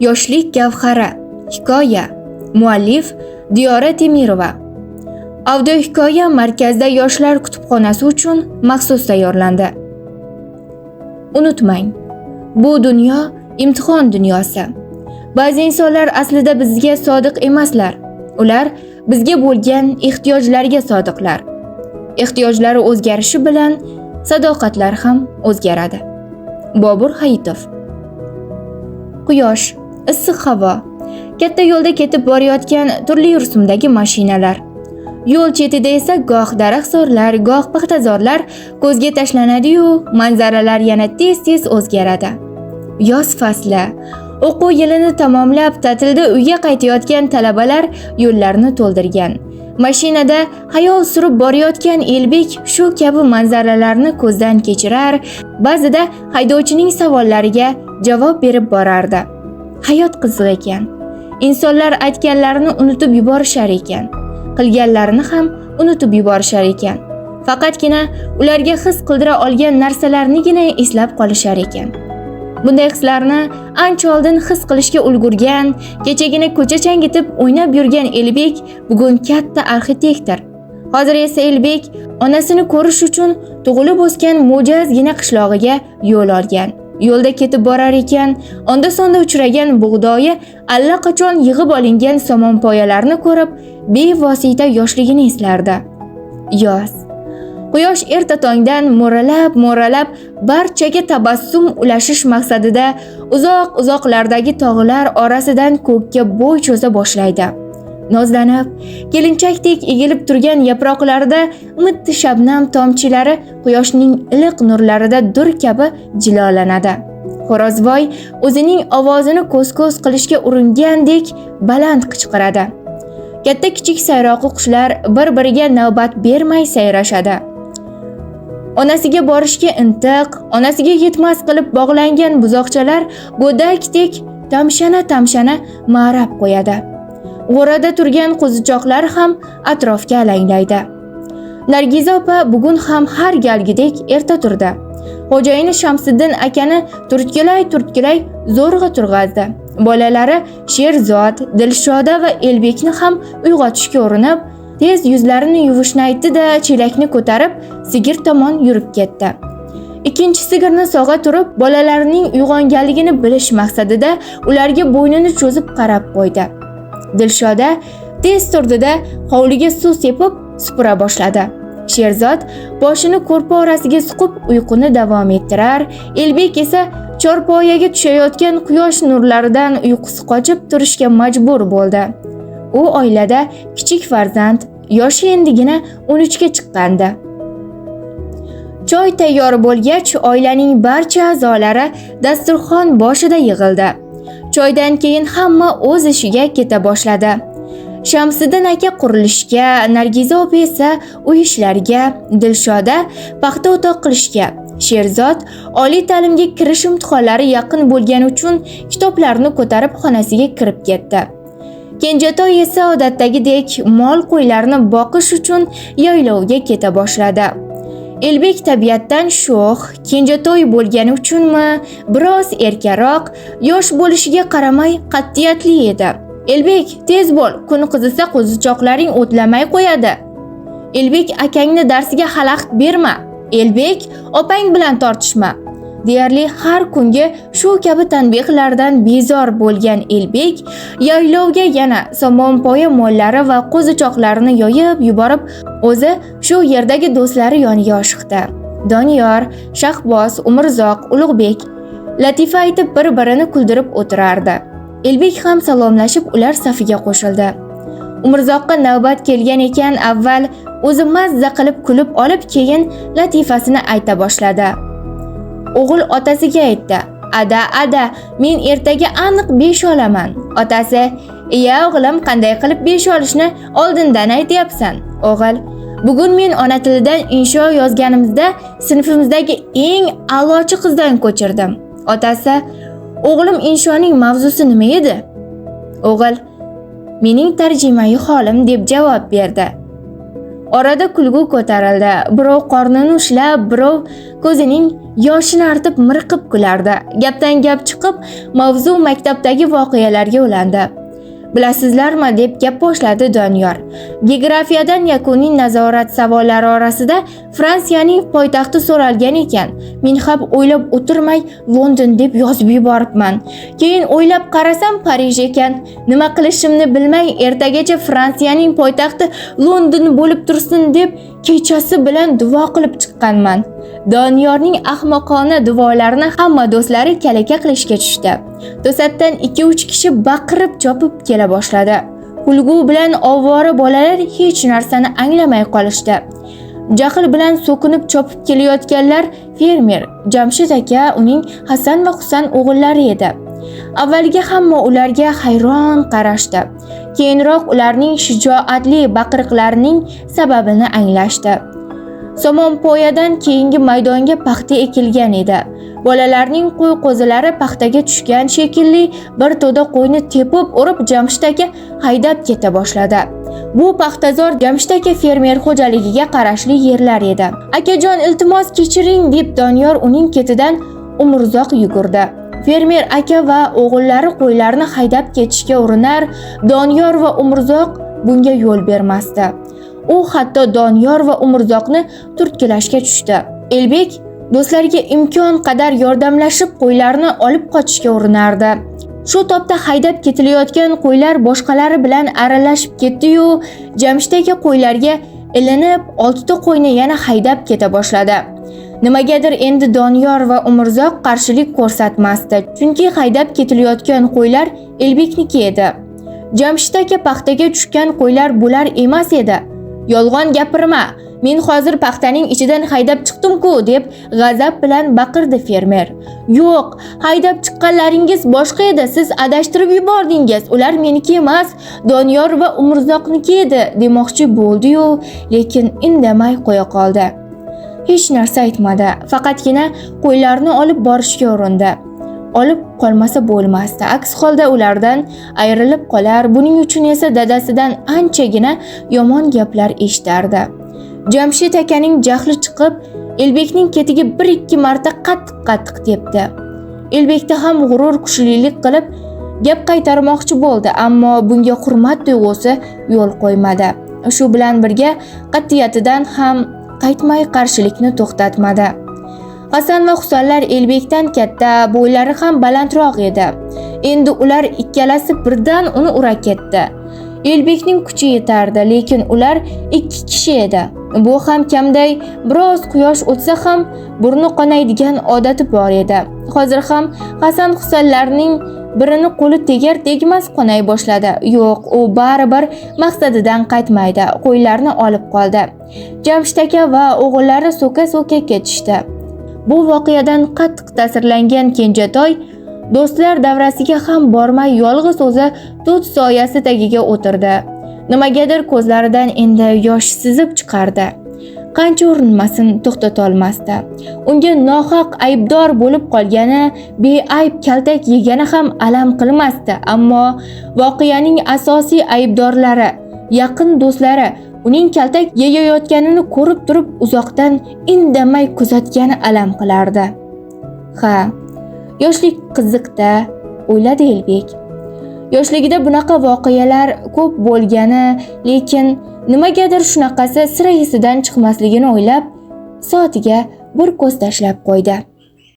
Yoshlik gavhari. Hikoya. Muallif Diyora Temirova. Audiohikoya markazda yoshlar kutubxonasi uchun maxsus tayyorlandi. Unutmang, bu dunyo imtihon dunyosi. Ba'zi insonlar aslida bizga sodiq emaslar. Ular bizga bo'lgan ehtiyojlariga sodiqlar. Ehtiyojlari o'zgarishi bilan sadoqatlar ham o'zgaradi. Bobur Hayitov. Quyosh, issiq havo, katta yo'lda ketib borayotgan turli rusumdagi mashinalar. Yo'l chetida esa goh daraxtzorlar, goh paxtazorlar ko'zga tashlanadi-yu, manzaralar yana tez-tez o'zgaradi. Yoz fasli. O'quv yilini tamomlab, ta'tilda uyga qaytayotgan talabalar yo'llarni to'ldirgan. Mashinada xayol surib borayotgan Elbek shu kabi manzaralarni ko'zdan kechirar, ba'zida haydovchining savollariga javob berib borardi. Hayot qiziq ekan. Insonlar aytganlarini unutib yuborishar ekan. Qilganlarini ham unutib yuborishar ekan. Faqatgina ularga his qildira olgan narsalarnigina eslab qolishar ekan. Bunday hislarni ancha oldin his qilishga ulgurgan, kechagina ko'cha changitib o'ynab yurgan Elbek bugun katta arxitektor. Hozir esa Elbek onasini ko'rish uchun tug'ilib o'sgan mo'jazgina qishlog'iga yo'l olgan. Yo'lda ketib borar ekan, onda-sonda uchragan bug'doyi allaqachon yig'ib olingan somonpoyalarni ko'rib, bevosita yoshligini eslardi. Yoz. Quyosh erta tongdan mo'ralab-mo'ralab barchaga tabassum ulashish maqsadida uzoq-uzoqlardagi tog'lar orasidan ko'kka bo'y cho'za boshlaydi. Nozlanib, kelinchakdek egilib turgan yaproqlarida mitti shabnam tomchilari quyoshning iliq nurlarida dur kabi jilolanadi. Xo'rozvoy o'zining ovozini ko'z-ko'z qilishga uringandek baland qichqiradi. Katta kichik sayroqi qushlar bir-biriga navbat bermay sayrashadi. Onasiga borishga intiq, onasiga yetmas qilib bog'langan buzoqchalar go'dakdek tamshana-tamshana ma'rab qo'yadi. G'o'rada turgan qo'zichoqlar ham atrofga alanglaydi. Nargiza opa bugun ham har galgidek erta turdi. Xo'jayini Shamsiddin akani turtkilay-turtkilay zo'rg'a turg'azdi. Bolalari Sherzod, Dilshoda va Elbekni ham uyg'otishga urinib, tez yuzlarini yuvishni aytdi-da, chelakni ko'tarib sigir tomon yurib ketdi. Ikkinchi sigirni sog'a turib, bolalarining uyg'onganligini bilish maqsadida ularga bo'ynini cho'zib qarab qo'ydi. Dilshoda tez turdi-da, hovliga suv sepib supura boshladi. Sherzod boshini ko'rpa orasiga suqib uyquni davom ettirar, Elbek esa chorpoyaga tushayotgan quyosh nurlaridan uyqusi qochib turishga majbur bo'ldi. U oilada kichik farzand, yoshi endigina 13 ga chiqqandi. Choy tayyor bo'lgach, oilaning barcha a'zolari dasturxon boshida yig'ildi. Choydan keyin hamma o'z ishiga keta boshladi. Shamsiddin aka qurilishga, Nargiza opa esa uy ishlariga, Dilshoda paxta o'toq qilishga, Sherzod oliy ta'limga kirish imtihonlari yaqin bo'lgani uchun kitoblarni ko'tarib xonasiga kirib ketdi. Kenjatoy esa odatdagidek mol qo'ylarni boqish uchun yaylovga keta boshladi. Elbek tabiatdan sho'x, kenjatoy bo'lgani uchunmi, biroz erkaroq, yosh bo'lishiga qaramay qat'iyatli edi. Elbek, tez bo'l, kun qizisa qo'zichoqlaring o'tlamay qo'yadi. Elbek, akangni darsiga xalaqit berma. Elbek, opang bilan tortishma. Deyarli har kungi shu kabi tanbehlardan bezor bo'lgan Elbek yaylovga yana somonpoya mollari va qo'zichoqlarini yoyib yuborib, o'zi shu yerdagi do'stlari yoniga oshiqdi. Doniyor, Shahboz, Umrzoq, Ulug'bek latifa aytib bir-birini kuldirib o'tirardi. Elbek ham salomlashib ular safiga qo'shildi. Umrzoqqa navbat kelgan ekan, avval o'zi mazza qilib kulib olib, keyin latifasini ayta boshladi. O'g'il otasiga aytdi: "Ada, ada, men ertaga aniq 5 olaman." Otasi: "Iya o'g'lim, qanday qilib 5 olishni oldindan aytyapsan?" O'g'il: "Bugun men ona tilidan insho yozganimizda sinfimizdagi eng a'lochi qizdan ko'chirdim." Otasi: "O'g'lim, inshoning mavzusi nima edi?" O'g'il: "Mening tarjimai holim" deb javob berdi. Orada kulgu ko'tarildi. Birov qornini ushlab, birov ko'zining yoshini artib miriqib kulardi. Gapdan gap chiqib, mavzu maktabdagi voqealarga ulandi. Bilasizlarmi, deb gap boshladi Doniyor. Geografiyadan yakuniy nazorat savollari orasida Fransiyaning poytaxti so'ralgan ekan. Men ham o'ylab o'tirmay London deb yozib yuboribman. Keyin o'ylab qarasam Parij ekan. Nima qilishimni bilmay ertagacha Fransiyaning poytaxti London bo'lib tursin deb kechasi bilan duo qilib chiqqanman. Doniyorning ahmoqona duolarini hamma do'stlari kalaka qilishga tushdi. To'satdan 2-3 kishi baqirib chopib kela boshladi. Kulgu bilan ovora bolalar hech narsani anglamay qolishdi. Jahl bilan so'kinib chopib kelayotganlar fermer Jamshid aka, uning Hasan va Husan o'g'illari edi. Avvaliga hamma ularga hayron qarashdi. Keyinroq ularning shijoatli baqiriqlarining sababini anglashdi. Somonpoyadan keyingi maydonga paxta ekilgan edi. Bolalarning qo'y qo'zilari paxtaga tushgan shekilli bir to'da qo'yni tepib urib Jamshid aka haydab keta boshladi. Bu paxtazor Jamshid aka fermer xo'jaligiga qarashli yerlar edi. Akajon, iltimos kechiring, deb Doniyor uning ketidan umrzoq yugurdi. Fermer aka va o'g'illari qo'ylarni haydab ketishga urinar, Doniyor va Umrzoq bunga yo'l bermasdi. U hatto Doniyor va Umrzoqni turtkilashga tushdi. Elbek do'stlariga imkon qadar yordamlashib qo'ylarni olib qochishga urinardi. Shu topda haydab ketilayotgan qo'ylar boshqalari bilan aralashib ketdi-yu, Jamshid aka qo'ylarga ilinib 6 ta qo'yni yana haydab keta boshladi. Nimagadir endi Doniyor va Umrzoq qarshilik ko'rsatmasdi, chunki haydab ketilayotgan qo'ylar Elbekniki edi. Jamshid aka paxtaga tushgan qo'ylar bular emas edi. Yolg'on gapirma, men hozir paxtaning ichidan haydab chiqdim-ku, deb g'azab bilan baqirdi fermer. Yo'q, haydab chiqqanlaringiz boshqa edi, siz adashtirib yubordingiz. Ular meniki emas, Doniyor va Umrzoqniki edi, demoqchi bo'ldi-yu, lekin indamay qo'ya qoldi. Hech narsa aytmadi, faqatgina qo'ylarni olib borishga urindi. Olib qolmasa bo'lmasdi. Aks holda ulardan ayrilib qolar. Buning uchun esa dadasidan anchagina yomon gaplar eshitardi. Jamshid akaning jahli chiqib, Elbekning ketiga 1-2 marta qattiq-qattiq tepdi. Elbekda ham g'urur kuchlilik qilib gap qaytarmoqchi bo'ldi, ammo bunga hurmat tuyg'usi yo'l qo'ymadi. Shu bilan birga qat'iyatidan ham qaytmay qarshilikni to'xtatmadi. Hasan va Husanlar Elbekdan katta, bo'ylari ham balandroq edi. Endi ular ikkalasi birdan uni ura ketdi. Elbekning kuchi yetardi, lekin ular 2 kishi edi. Bu ham kamday biroz quyosh o'tsa ham burni qonaydigan odati bor edi. Hozir ham Hasan Husanlarning birini qo'li tegar tegmas qonay boshladi. Yo'q, u baribir maqsadidan qaytmaydi. Qo'ylarni olib qoldi. Jamshid aka va o'g'illari so'ka-so'ka ketishdi. Bu voqeadan qattiq ta'sirlangan Kenjatoy do'stlar davrasiga ham bormay yolg'iz o'zi tut soyasi tagiga o'tirdi. Nimagadir ko'zlaridan endi yosh sizib chiqardi. Qancha urinmasin to'xtata olmasdi. Unga nohaq aybdor bo'lib qolgani, beayb kaltak yegani ham alam qilmasdi, ammo voqeaning asosiy aybdorlari, yaqin do'stlari uning kaltak yeyayotganini ko'rib turib uzoqdan indamay kuzatgani alam qilardi. Ha, yoshlik qiziqda, o'yladi Elbek. Yoshligida bunaqa voqealar ko'p bo'lgani, lekin nimagadir shunaqasi sira esidan chiqmasligini o'ylab, soatiga bir ko'z tashlab qo'ydi.